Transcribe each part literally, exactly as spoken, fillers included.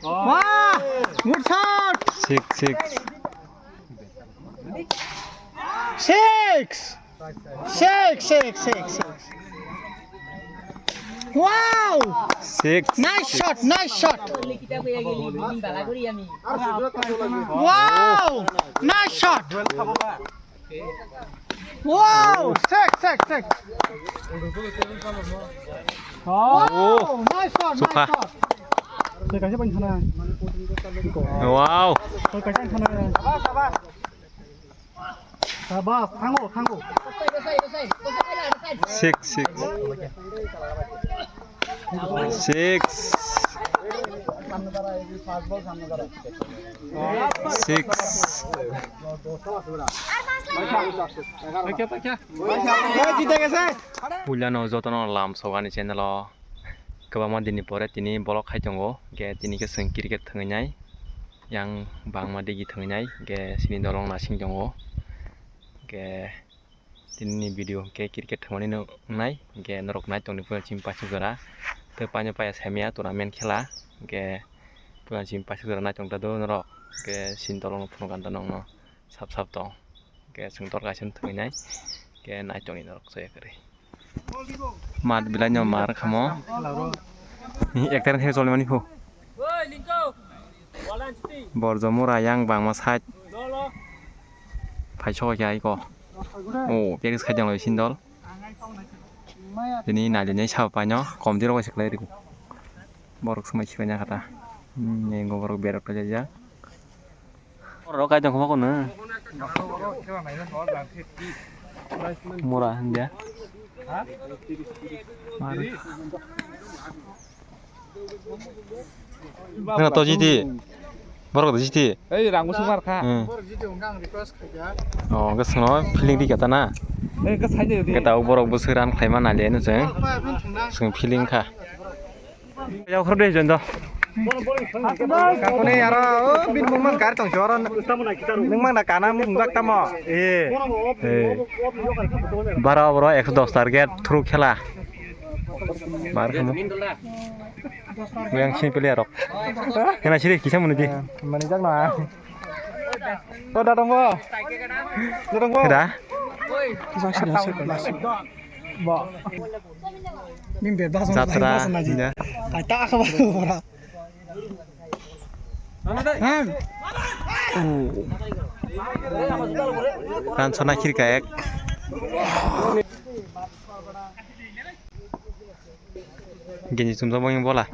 Wah! Good shot! Six, six. Six! Six, six, six, six. Wow! Six. Nice shot, nice shot. Wow! Nice shot. Wow! Six, six, six. Wow! Nice shot, nice shot. Wow! Sabas, thango, thango. Six, six. Six. Six. Puilano jotono lam sogani channel o kwbangma dinni pore tini bolok khai tongo, hwnkhe tini khe chwng cricket thwngwi nai, yang bangma digi thwngwi nai, hwnkhe chini dolong nasing tongo, hwnkhe tini ni video hwnkhe cricket thwngmani no wngnai, hwnkhe norok nai tongdi puila chini paisuk jora, tei paino paiya saimaya tournament khela, hwnkhe puila chini paisuk jora nai tongda do norok, hwnkhe chini dolong no phunukganda nokno. Sap sap tong. Hwnkhe chwng dol kaisa thwinai. Hwnkhe nai tongni norok soya kwrwi. Mat belai no mar khamo. Ni ektar khe choli mani phu. Borjo mura yang bangma side. Phai sokha khe aiko. O, practice khai dong sindol. Tini nai le nai sabo paino komti rok bai se kwlai rw. Borok swmai se paina kha ta. Hmm, ni borok berok ta jajak. Oro kai tong khama kono. Mura hindia. Mari. Nang to jiti. Borok to jiti. Ei, rang busu mar kha. Hmm. Oh, hwnkhe swngno feeling ri kata na. Ei, hwnkhe sai de. Hwnkhe tabuk borok busu ran khlai ma nai le no chwng. Chwng feeling kha. Yakhor de jondo. Kakune aro, o, bin mungma gar tong choro. Nung mang da kana mung bak tamo. Eh. Eh. Bara bro ekso dos target through khela. Bar khamo. Yang sini player rok. Kena sini kisa muni di. Mani jak na. Ko da dong bo. Da dong bo. Da. Bo. Ning ber bas. Jatra. Kaita ka ba. Ham. Ran sona khirka ek. Gini chumjak bangni bola.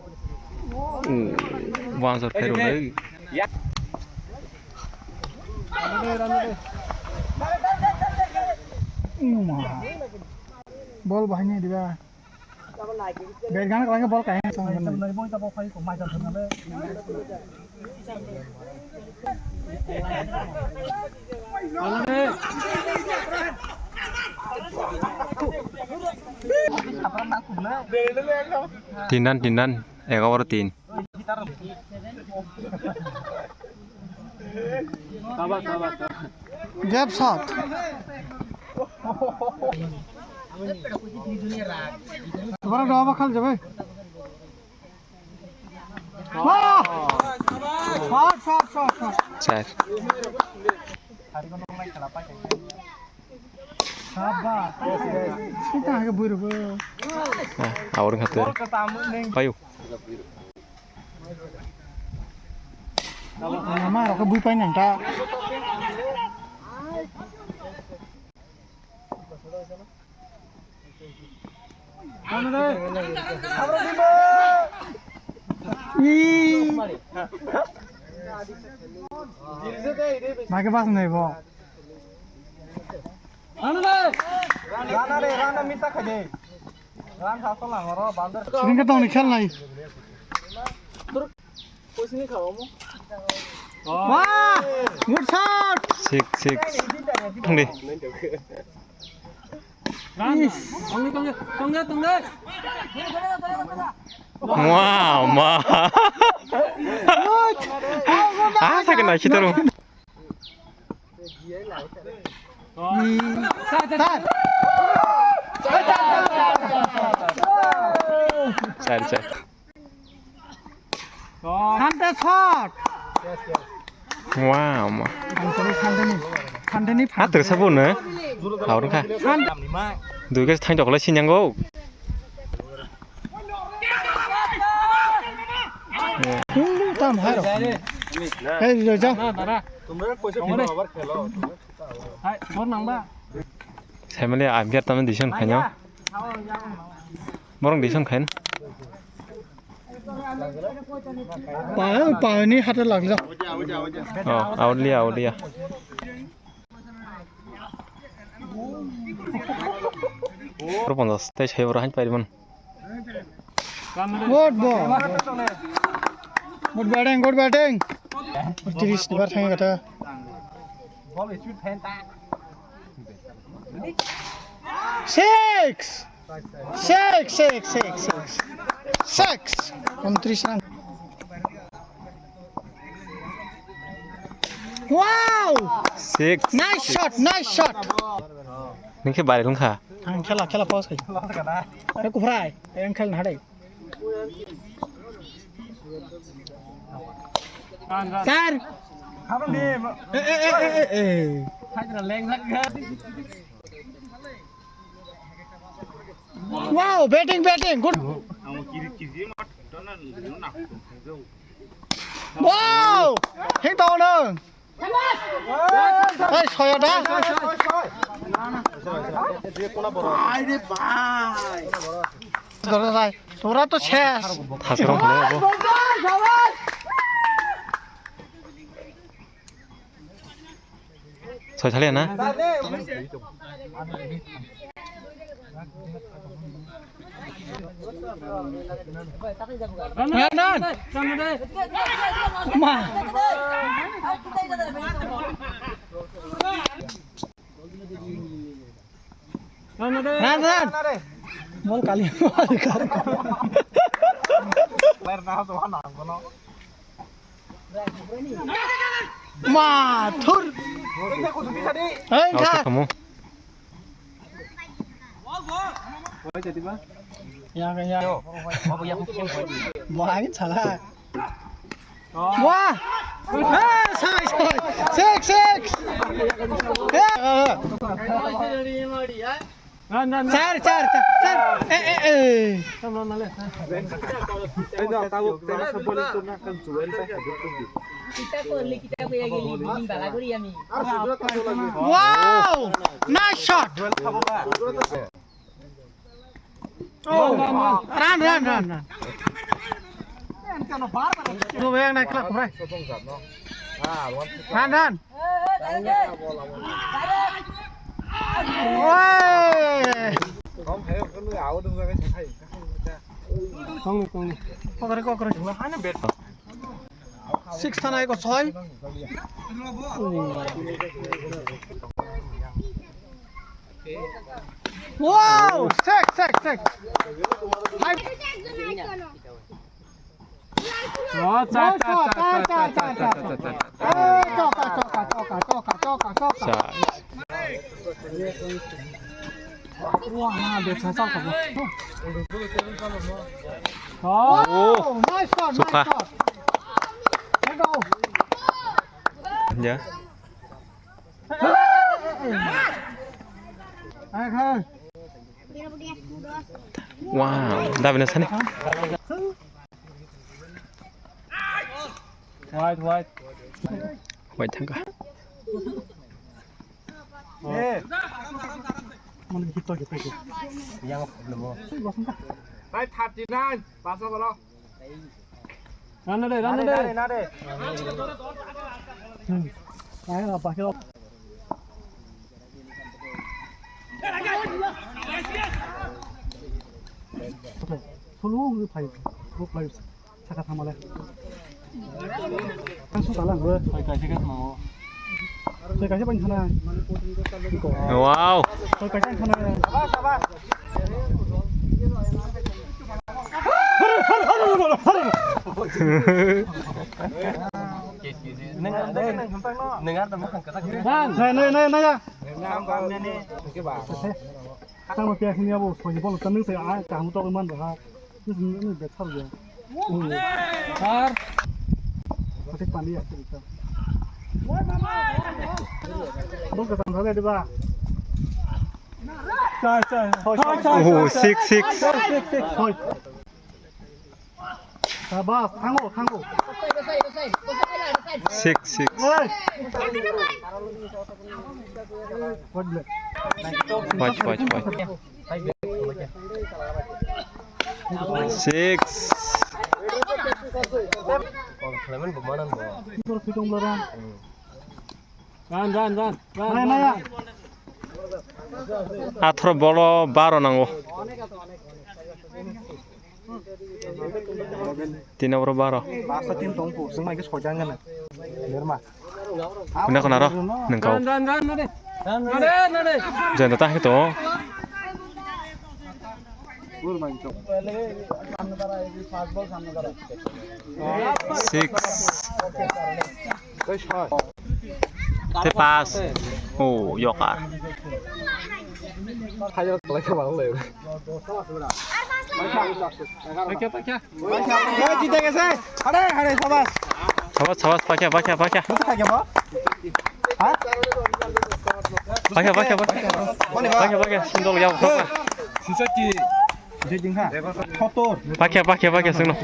Bo answer pherw lai. Bol bahai ni diba. Ber gana kala bol kai. Tindan, tindan, ega oro tin. Gap shot. Bara dawa khal jabe. Wah! Shot, shot, shot, shot. Char. Saba. Sita ke buru bo. Ah, awar khato. Payu. Ama rok bui pai nang ta. Maike bas nai bo. Rana re, rana misa khade. Ran sa solang oro bandar. Sini ke tong ni khel nai. Wah! Good shot! Six, six. Thangdi. Wow, ma. Ah, sakit nak kita lu. Sar. Sar, sar. Sante shot. Wow. Santeni, Santeni. Atur sabu ne? Haur kha. Dui ke thang jokla sinyango. Tam hai ro. Hey, jo, jo. Hai, bor nang ba. Saimali, a biar tamo dison khaino. Borong dison khain. Pa, pa ni hata lagjak. Oh, aulia, aulia. Oro ponjas, tei sai oro hain pariman. Good ball. Good batting, good batting. Tris ni bar thang kata. Six. Six, six, six, six. Six. Untris run. Wow! Six. Nice shot, nice shot. Ningke bari lungkha. Ang khela, khela pause khai. Aku fry. Ang khel na dai. Sir. Eh, eh, eh, eh, eh. Wow, batting, batting, good. Wow, heng tong nang. Hey, soya da. Tora to ses. Thasrong khlai abo. Soi thaliya na? Nan, nan. Ma. Nan, nan. Bol kali, bol kali. Player na to na kono. Ma, thur. Hei, out kha. Kamu. Ya, ya. Bo, bo, ya, bo, ya. Bo, ai, salah. Wah! Ah, sai, sai. Six, six. Ya. Run, run, run. Sir, sir, sir, sir. Eh, eh, eh. Kita ko, kita ko ya gini, gini bala guri ami. Wow! Nice shot. Oh, run, run, run, run. Lu yang naik kelak, Bray. Run, run. Oi! Kokre, kokre. Six thanai ko soi. Wow! Six, six, six. Five. Oh, cha, cha, cha, cha, cha, cha, cha, cha. Eh, choka, choka, choka, choka, choka, choka. Cha. Wah, na, de, cha, cha, cha. Oh, nice shot, nice shot. Let go. Ya. Wow, da bina sani. Wide, wide. Wide thangka. Eh. Mana gitu, gitu, gitu. Yang belum. Five thirty-nine, pasal berapa? Run na de, run na de. Run na de. Hmm. Ayo, apa kilo? Solo ngi phai, bo phai saka thamale. Ang su kalang bo. Phai kaisa ka thamao. Phai kaisa ban thana. Wow. Phai kaisa thana. Neng, neng, neng, neng, neng, neng. Neng, neng, neng, neng, ya. Tamo pia khini abo soi bol tanung se ai kaham tok man ba. Ni ni bet thar ya. Sir. Sotwk paniya. Bol kwcham thale diba? Chai, chai. Chai, chai, Oh, chai, six, chai. Six. Chai, six, six. Hoi. Sabas, thango, thango. Six, six. Hey. Watch, watch, watch. Six. Run, run, run, run. Athoro bolo baro nango. Tini oro baro. Basa tin tong po, sing lagi sojang kan. Berma. Kunda kona ro, nengkau. Ran, ran, ran, ran, ran. Ran, ran, ran. Janda ta hito. Six. Te pass. Oh, yoka. Pakya, pakya. Sabas, sabas, pakya, pakya, pakya. Pakya, pakya, pakya. Pakya, pakya, sundol ya, pakya. Pakya, pakya, pakya, sungno.